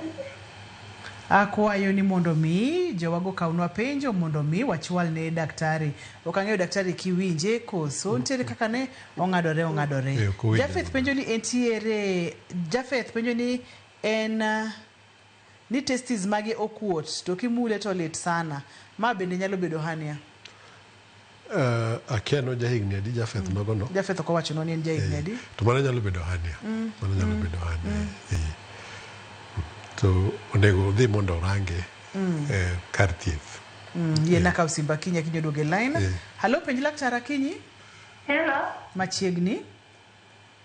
Akwayo ni mondo mi jowago kawnwa penjo mondo mi wachwal ne daktari. Ok ang'eyo daktari kiwinje koso nitiere kaka ne ong'adore ong'adore. Eh, ok owinje. Jafeth penjo ni entiere Jafeth penjo ni en ni testes mage okuot to kimule to lit sana. Ma bende nyalo bedo hernia. Akia no jahigni adi Jafeth nogo no. Jafeth ok owachonwa ni en jahigni adi. To mano nyalo bedo hernia. Mano nyalo bedo hernia. Eh. To onego odhi mondo orange kar thieth. Yiena kaw simba Akinyi, Akinyi oduogo e line. Hallo penj laktar Akinyi. Hello. Machiegni.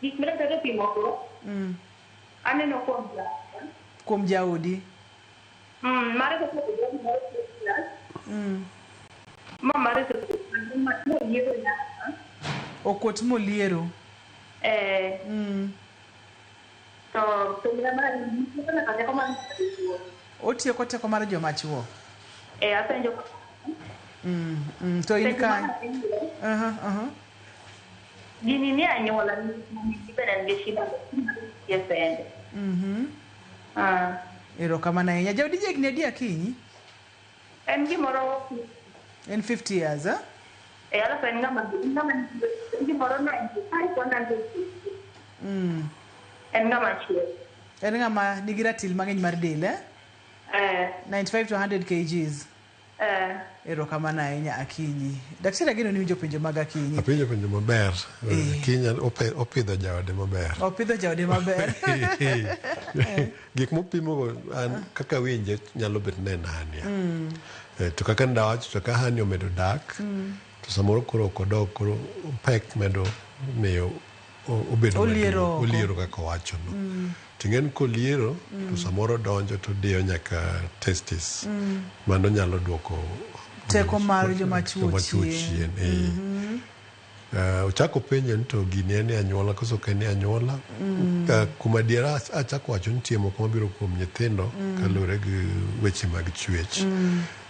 Gik ma daktari opimo go aneno kuom jaoda. Kuom jaodi. Mare kaka obedo gimoro plus. Ma mare osebedo moliero nyaka. Okuot moliero. Eh. To penjna mar nyaka teko mar dichuo. Otieko teko mar joma chuo. Eh, apenjo To in Penjo mar ka. ariyo, Aha. Gini ni anyuola nikech bende en gi shida e sende. Ah. Erokamano ahinya. Jaodi jahigni adi Akinyi? En gimoro En 50 years, eh? eh, alafu en ng'ama ng'ama gimoro 95 150. En ng'ama chiek. En ng'ama nigi ratil mang'eny mar del, eh? Eh. 95 to 100 kgs. Eh. Erokamano ahinya Akinyi. Daktari ageno ni winjo penjo mag Akinyi. Apenjo penjo maber. Eh. Akinyi opidho jaode maber. Opidho jaode maber. Gik mopimogo an kaka winje nyalo bet ni en hernia. To kaka ndawacho to ka hernia omedo dak to samoro koro ok odog koro pek medo miyo obedo Oliero maduong', oko. oliero kaka owachono. To ing'e ni koliero to samoro donjo to diyo nyaka testis. Mano nyalo duoko Teko mar joma chuo joma chuo chien. chien. Eh. Ochako penjo ni to gini en e anyuola koso ok en e anyuola. Kuom adiera achako wacho ni nitie moko mabiro kuom nyithindo kaluwore gi weche mag chwech.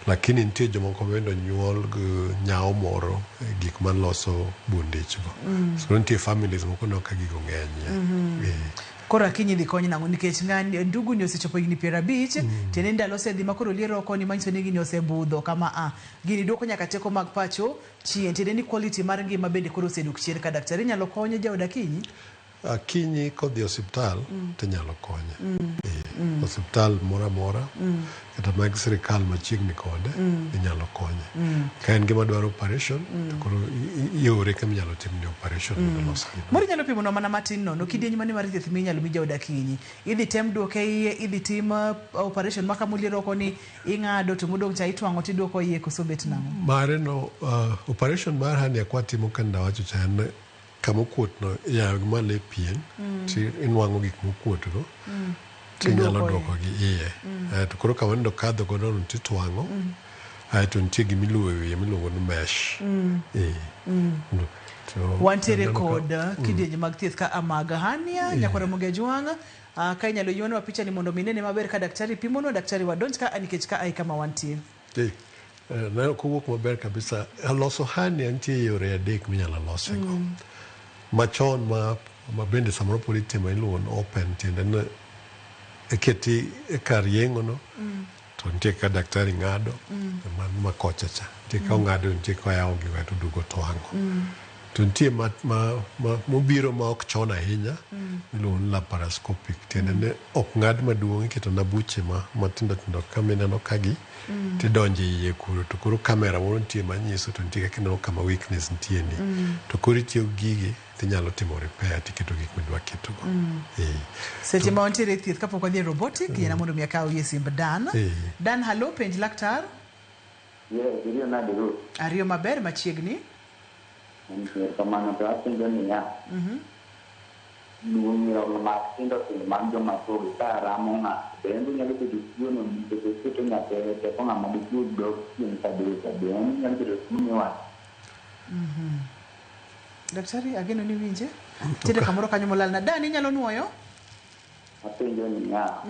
Lakini nitie jomoko bende onyuol gi nyawo moro e gik maloso bund ichgo. So nitie families moko no ka gigo ng'enyie. Eh. Koro Akinyi dhi kony nang'o nikech ng'ani ndugu ni osechopo higni 50 tiende ni ndalo osedhi ma koro oliero oko ni manyiso ni gini osebudho kama a gini duoko nyaka teko mag pacho chien tiende ni quality mar ngima bende koro osedok chien ka daktari nyalo konyo jaod Akinyi. Akinyi kodhi e osiptal tinyalo konye. Osiptal moro amora kata mag sirikal machiegni kode inyalo konye. Ka en gima dwaro operation to koro iore kama inyalo timne operation mondo olos gino. Moro inyalo pimonwa mana matin nono kidieny mane mar thieth minyalo mi jaod Akinyi idhi tem duoke iye idhi tim operation ma kamoliero oko ni ing'ado to modong' cha itwang'o tiduoko iye koso bet nang'o? Mare no operation mar hernia kwatimo ka ndawacho cha en kama okuot no iyawo gi malo e pien ti inwang'o gik mokuot go tinyalo Iduoko iye. duoko gi iye. To koro kama nindo kadho godo no titwang'o aeto nitie gimiluwo e wiye miluongo ni mesh. Eh. To Wantiere aneno ka- kod kidienje mag thieth ka mag hernia nyakwar Ramogi Ajwang'. Ka inyalo ywanwa picha ni mondo mi nene maber ka daktari pimonwa daktari wadonj ka nikech ka e kama wantie. Eh, ne ok owuok maber kabisa. Loso hernia nitie yore adek minyalo losego. Machon ma bende samoro pod itimo iluongo ni open tiende ni iketi e kar yeng'o no. To nitie kaka daktari ng'ado mano ma kocha cha. Nitie kaka ong'ado, nitie kaka oyawo gi to oduogo twang'o. To nitie ma mobiro ma ok chon ahinya miluongo ni laparoscopic. Tiende ni ok ng'ad maduong', iketo na buche ma matindo tindo kama ineno kagi tidonjo e iye kuro to koro kamera moro nitie manyiso to nitie kaka ineno kama weakness nitie ni. To koro itiyo gi gigi tinyalo timo repair tiketo gik midwa ketogo. Seche ma wantiere e thieth kapok wadhi e robotic, yiena mondo mi akaw yie simb Dan. Dan, halo, penj laktar. Yes, iriyo nade Ruth? Ariyo maber machiegni. Erokamano to apenjo niya, duong'o matindo tindo mag joma chwo gi ka ramo ng'ato, be en onyalo bedo tuono nikech oketo ng'ato e teko ng'ama dichuo dok chien kabisa, be en onyalo bedo tuo miwacho? Daktari, ageno ni winje. Nitiere kamoro kanyo molalna. Dan, inyalo nuoyo? Apenjo niya,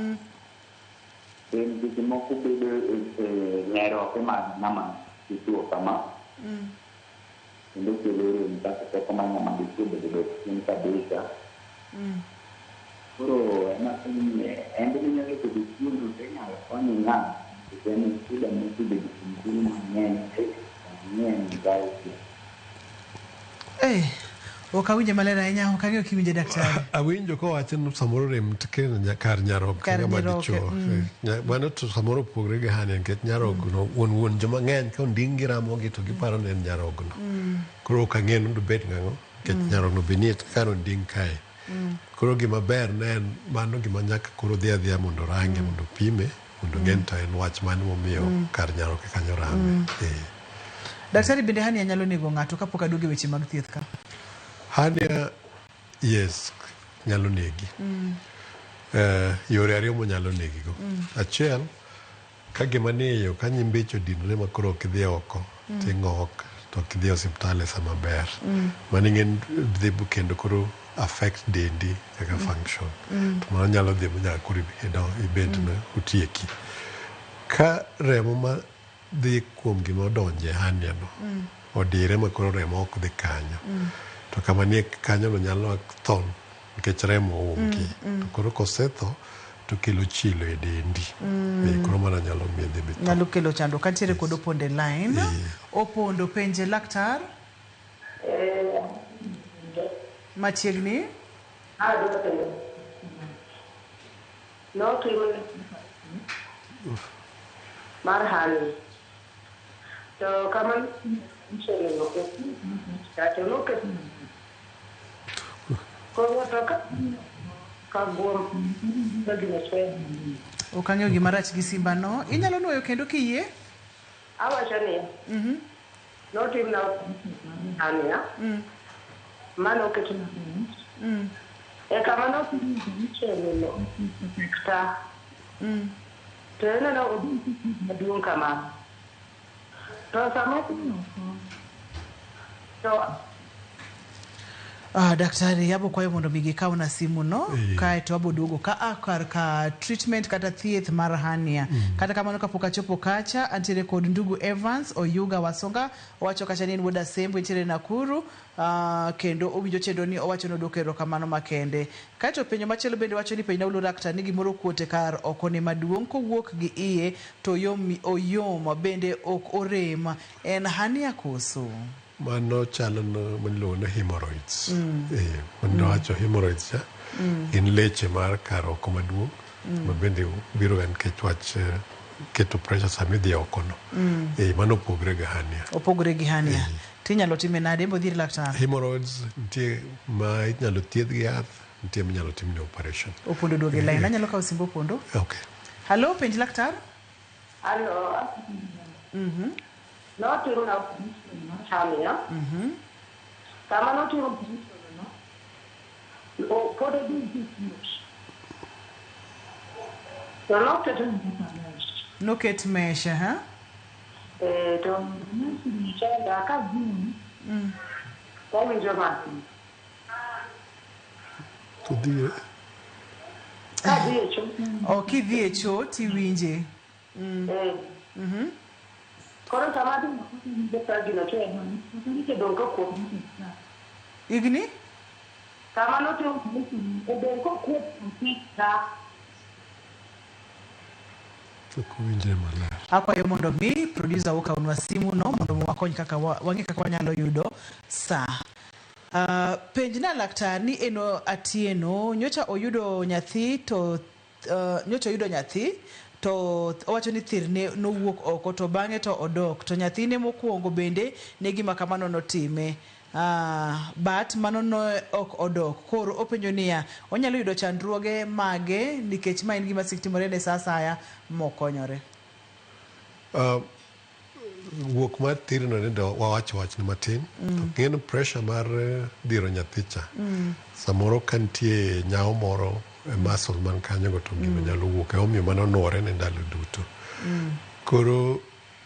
en seche moko bedo e nyeroke mag ng'ama dichuo kama, kendo kelo rem kaka teko mar ng'ama dichuo bende dok chien kabisa. Koro ema apenjo ni en bende onyalo bedo tuono to inyalo konye ng'a nikech en shida mosebedo kuom thuolo mang'eny mang'eny zaidi. Ok awinje maler ahinya, ok ang'eyo kiwinje daktari. Awinjo kowacho ni samoro rem kar nyarok Kar ng'ama nyiroke, dichuo. Mano to samoro opogore gi hernia nikech nyarogno wuon wuon joma ng'eny ka onding gi ramogi to giparo ni en nyarogno. Koro ok ang'eyo ni dobed nang'o nikech nyarogno be nie kar onding kae. Koro gima ber ne en mano gima nyaka koro dhi adhiya mondo orange mondo opime mondo ong'e ni to en wach mane momiyo kar nyaroke kanyo rame. Daktari, bende hernia nyalo nego ng'ato kapok aduogo e weche mag thieth ka? Hernia, yes, nyalo negi. Yore ariyo monyalo negigo. Achiel, ka gima nie iye ka nyimbicho odinore ma koro ok idhi oko, ting'ok to ok idhi e osiptal e sama ber. Mano ing'e dhi kendo koro affect dendi kaka function. To mano nyalo dhi manyaka koro ibed na otieki. Ka remo ma dhi kuom gima odonjo e hernia no, odire ma koro remo ok dhi kanyo. To kama nie kanyo no nyalo tho nikech remo onge. To koro kosetho to kelo chilo e dendi. Koro mano nyalo miyo idhi mitho. Nyalo kelo chandruok. Kantiere kod Opondo e line. Opondo, penje laktar. Machiegni. Notim mar hernia to kama no to noket koro to ka guom ka gino chwe. Ok ang'eyo gima rach gi simba no. Inyalo nuoyo kendo kiyie? Awacho ni notimna hernia manoket e kama notim ta to ineno maduong' kama to sama to Daktari, abo kwayo mondo mi gikawna simu no kaeto abo duogo ka a kar ka treatment kata thieth mar hernia. Kata kamano kapok achopo kacha, antiere kod ndugu Evans Oyuga Wasonga, owacho kacha ni en wuod Asembo, entiere Nakuru, kendo owinjo chenro ni owacho ni oduoko erokamano makende. Kaeto penjo machielo bende wacho ni penjna ulu laktar ni gimoro kuot e kar okone maduong' kowuok gi iye to oyom, oyom bende ok orem. En hernia koso? Mano chalo no miluongo ni hemorrhoids. Mondo wacho hemorrhoids cha gin leche mar kar oko maduong' ma bende biro ga nikech wach keto pressure sama idhi oko no. Mano opogore gi hernia. Opogore gi hernia. Tinyalo time nade bodhi ir laktar? Hemorrhoids nitie ma inyalo thiedh gi yath, nitie minyalo timne operation. Opondo duogo e line. Anyalo kawo simb Opondo? Okay. Halo, penj laktar. Alo, notimna hernia kama notim no pod odhi to noket Noket mesh, ha? To chanda ka tawinjo matin. To dhi kadhi e cho. Ok idhi e cho tiwinje. Koro sama adhi ka gino to odong' kokuok. Igni? Kama notim odong' kokuok ta. Ok owinjre maler. Akwayo mondo mi producer okawnwa simu no mondo mi wakony kaka wang'e kaka wanyalo yudo saa. Penjna laktar ni eno Atieno nyocha oyudo nyathi to nyocha oyudo nyathi to owacho ni thirne nowuok oko to bang'e to odok to nyathine mokwongo bende ne gima kamano notime. But mano ne ok odok. Koro openjo niya, onyalo yudo chandruoge mage nikech ma en gima sik timore ne sa asaya mokonyore? Wuok mar thirno ni do wawacho wachne matin. To ng'eno pressure mar dhiro nyathi cha. Samoro ka nitie nyawo moro e muscle man kanyo go to gino nyalo wuok. Emomiyo mano nuore ne ndalo duto. Koro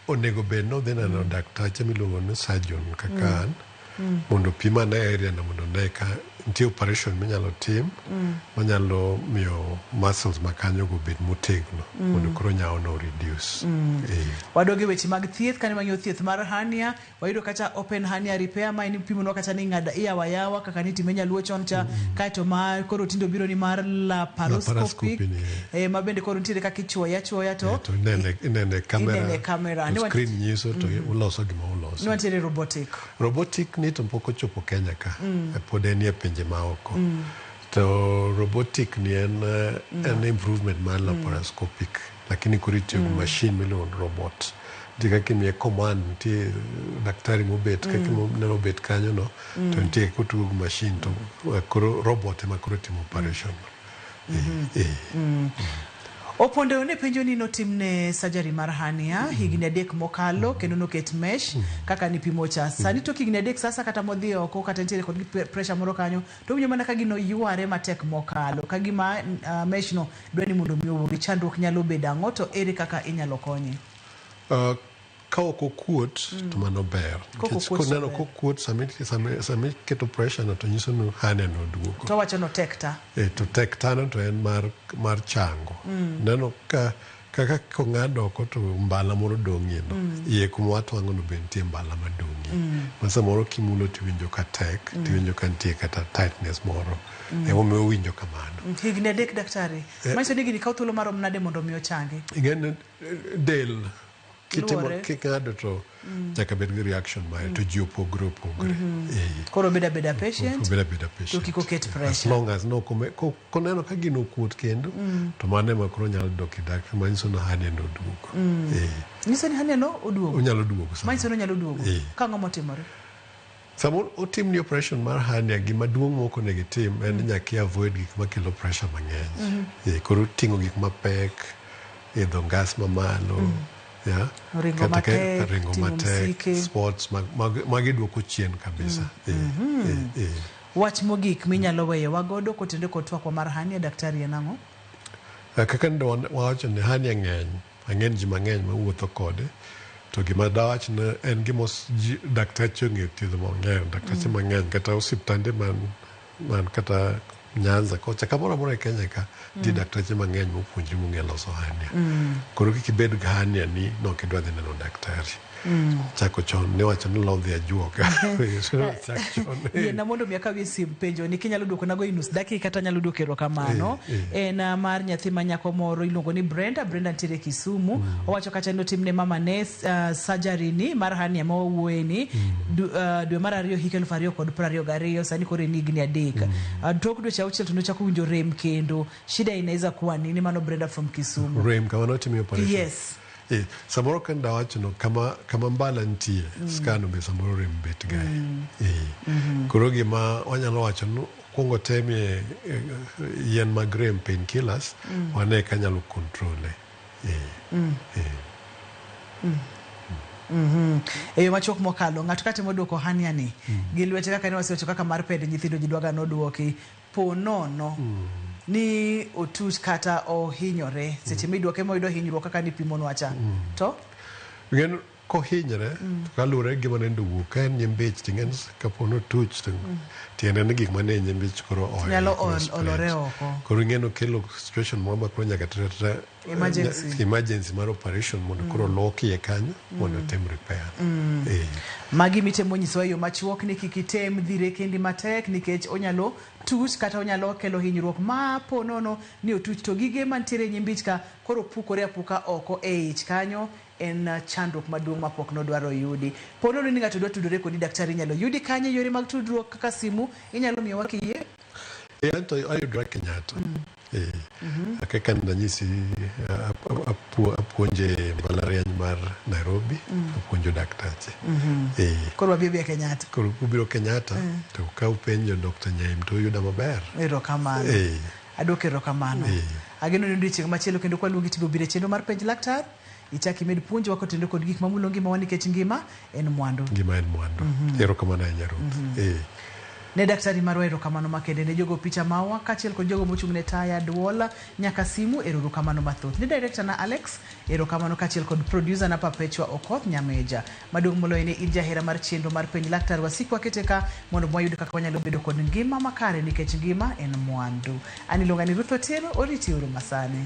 onego bed ni odhi neno daktache miluongo ni surgeon kaka an mondo opim ane area no mondo one ka nitie operation minyalo tim manyalo miyo muscles ma kanyo go obed motegno mondo koro nyawo no reduce. Wadog e weche mag thieth kane wang'iyo thieth mar hernia wayudo kacha open hernia repair ma en ipimonwa kacha ni ing'ado iyawo ayawa kaka nitime nyaluo chon cha kaeto ma koro tinde obiro ni mar laparoscopic Laparoscopy ni, ma bende koro nitiere kaka ichuoye achuoya to To inene inene camera, Inene camera. To screen nyiso to uloso gima uloso. Ni wantiere robotic. Robotic ni to pok ochopo Kenya ka. Pod en e pinje maoko. To robotic ni en en improvement mar laparoscopic lakini koro itiyo gi machine miluongo ni robot. Nitie kaka imiye command, nitie daktari mobet kaka ineno obet kanyo no to nitie kaka otugo gi machine to koro robot ema koro timo operation no. Opondo ne penjo ni notimne surgery mar hernia higni 3 mokalo kendo noket mesh kaka nipimo cha. Sani tok higni 3 sasa kata modhi oko kata nitiere kod pressure moro kanyo to owinjo mana ka gino yware matek mokalo ka gima mesh no dwa ni mondo mi owuogi. Chandruok nyalo bedo ang'o to ere kaka inyalo konye? Ka ok okuot to mano ber. Kok Nikech okuot to koneno ber. kokuot sami iketo pressure no to nyiso ni hernia no oduogo. To wacho no tek ta. To tek tano to en mar chango. Neno ka kaka kong'ad oko to mbala moro dong'ie no. Iye kuma watwang'o no be nitie mbala madong'ie. Ma samoro kimulo tiwinjo ka tek, tiwinjo ka nitie kata tightness moro. Emomiyo owinjo kamano. Higni 3 daktari. Manyiso ni gini kawo thuolo marom nade mondo mi ochangi? Ing'eni del kitimo Luwore. king'ado to nyaka bed gi reaction mare to ji opogore opogore. Koro obed abeda patient. Obed abeda To patient. kik oket As pressure. long as no koneno ka gino okuot kendo to mano ema koro nyalo dok e dak manyiso ni hernia no oduogo. Nyiso ni hernia no oduogo. Onyalo duogo samoro. Manyiso ni onyalo duogo. Ka ang'o motimore? Samoro otimni operation mar hernia gima duong' mok onego itim en ni nyaka i avoid gik makelo pressure mang'eny. Koro ting'o gik mapek, idho ngas mamalo, Ringo kata ka matek, ringo ting'o matek, msike. sports magi duoko chien kabisa. Wach mogik minyalo weyo wagodo kotenore kod twakwa mar hernia daktari en ang'o? Kaka ndo wawacho ni hernia ng'eny, ang'eny ji mang'eny mawuotho kode. To gima dawach ni en gima daktache ong'eyo thiedho mang'eny, daktache mang'eny kata osiptande man kata Nyanza kocha kamoro amora e Kenya ka nitie daktache mang'eny mopuonjre mong'eyo loso hernia. Koro kik ibed gi hernia ni nok idwa dhi neno daktari. Chako chon niwacho ni lodhi ajuoga. Chak chon. Yiena mondo mi akawie sim penjo ni kinyalo duoko nago e nus dakika kata anyalo duoko erokamano. En mar nyathi ma nyako moro iluongo ni Brenda. Brenda nitiere Kisumu. Owacho kacha ni otimne mama ne surgery ni mar hernia ma wawuoye ni dwe mar 2 higa 2022 sani koro en higni 3. Tok dweche 6 to nochako winjo rem kendo. Shida inaweza kuwa nini? Mano Brenda from Kisumu. Rem kama notime operation. Yes. Samoro ka ndawacho no kama mbala nitie scan be samoro rem bet ga. Koro gima wanyalo wacho ni kuongo temie yien mag rem painkillers wane ka nyalo control. E yo machuok mokalo ng'ato katemo duoko hernia ni gi lwete kaka ne wasewacho kaka mar pende nyithindo ji dwaga noduoki po nono ni otuch kata ohinyore seche miduoke moyudo hinyruok kaka nipimonwa cha to Ng'en kohinyre to kaluwore gi gima nende owuok ka en nyembich to ing'en kapo ni otuch to tiende ni gik manie nyembich koro oil nyalo koro spread. olore oko. Koro ing'en okelo situation moro ma koro nyaka tere Emergency. emergency mar operation mondo koro lok iye kanyo mondo otim repair. Magi mitemo nyisowa e yo machuok ni kik item dhire kendi matek nikech onyalo tuch kata onyalo kelo hinyruok ma po nono ni otuch to gige mantiere e nyim ich ka koro pukore apuka oko e ich kanyo en chandruok maduong' mapok nodwaro yudi. Po nono ni ng'ato dwa tudore kodi daktari inyalo yudi kanye yore mag tudruok kaka simu inyalo miyowa kiyie? E anto ayudora Kenyatta. Eh. Kaka nanyisi apuonje mbalariany mar Nairobi, apuonjo daktache. Eh. Koro wabi abiya Kenyatta. Koro kubiro Kenyatta to ka upenjo Dr. Nyaim to uyuda maber. Erokamano. Eh. Adwoko erokamano. Ageno ni odiochieng' machielo kendo kwaluongi tibo biro e chenro mar penj laktar ichak imed puonjowa kotenore kod gik mamulo ngimawa nikech ngima en mwandu. Ngima en mwandu. Erokamano ahinya Ruth. Eh. Ne daktari marwa erokamano makende ne jogo picha mawa kaachiel kod jogo mochung' ne taya, duol nyaka simu erokamano mathoth. Ne director na Alex erokamano kaachiel kod producer na Perpetua Okoth Nyameja. Maduong' moloyo ne in jahera mar chenro mar penj laktar wasik wakete ka mondo wayud kaka wanyalo bedo kod ngima makare nikech ngima en mwandu. An iluonga ni Ruth Otieno, oriti uru masani.